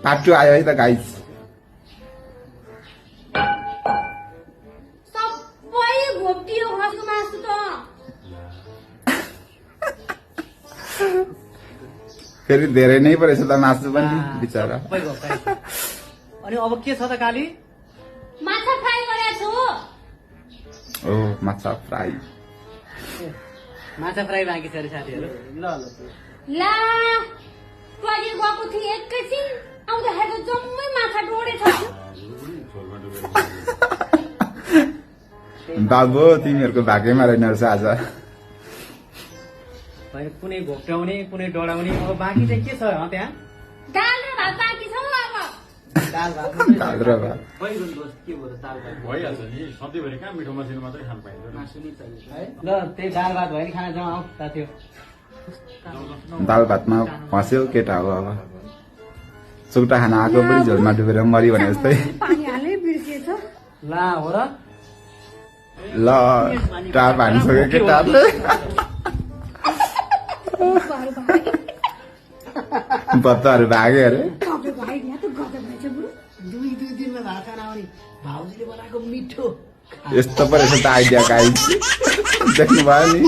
Part 2 आयो है त गाइस। सबै घोप्टियो खसको मासु त फेरि धेरै नै परेछ त मासु पनि बिचरा। सबै घोप्टाइ। अनि अब के छ त काली? माछा फ्राई गरेको छु। ओ माछा फ्राई। माछा फ्राई बाँकी छ अरे साथीहरू। ला टोइलेट गएको थिएँ एकैछिन आउँदाखेरि त जम्मै माछा डोडेछ। बाबु तिमीहरूको भाग्यमा रहेन रहेछ आज। होइन कुनै घोप्ट्याउने कुनै डढाउने अब बाँकी चाहिँ के छ त्यहाँ? दाल र भात बाँकी छ अब। दाल भात दाल र भात। के भयो दाल भात भइहाल्छ नि सधैँभरि कहाँ मिठो मसिनो मात्रै खानु पाइन्छ र। मासु नि चाहिन्छ है। ल त्यही दाल भात भयो नि खाना जाउँ आऊ साथीहरू। दाल भातमा फस्यो केटा हो अब। सुक्टा खाना आएको पनि झोलमा डुबेर मरि भने जस्तै। पानी हालै बिर्सिएछ। ला हो र? ल टाप हानिसक्यो केटाले। बत्ताहरू भाग्यो अरे। गजब भाइ यहाँ त गजब भएछ बुढो। दुई दिनमा भात खाना आउने भाउजूले बनाएको मिठो यस्तो पो रहेछ त आइडिया गाइस। देख्नु भयो नि।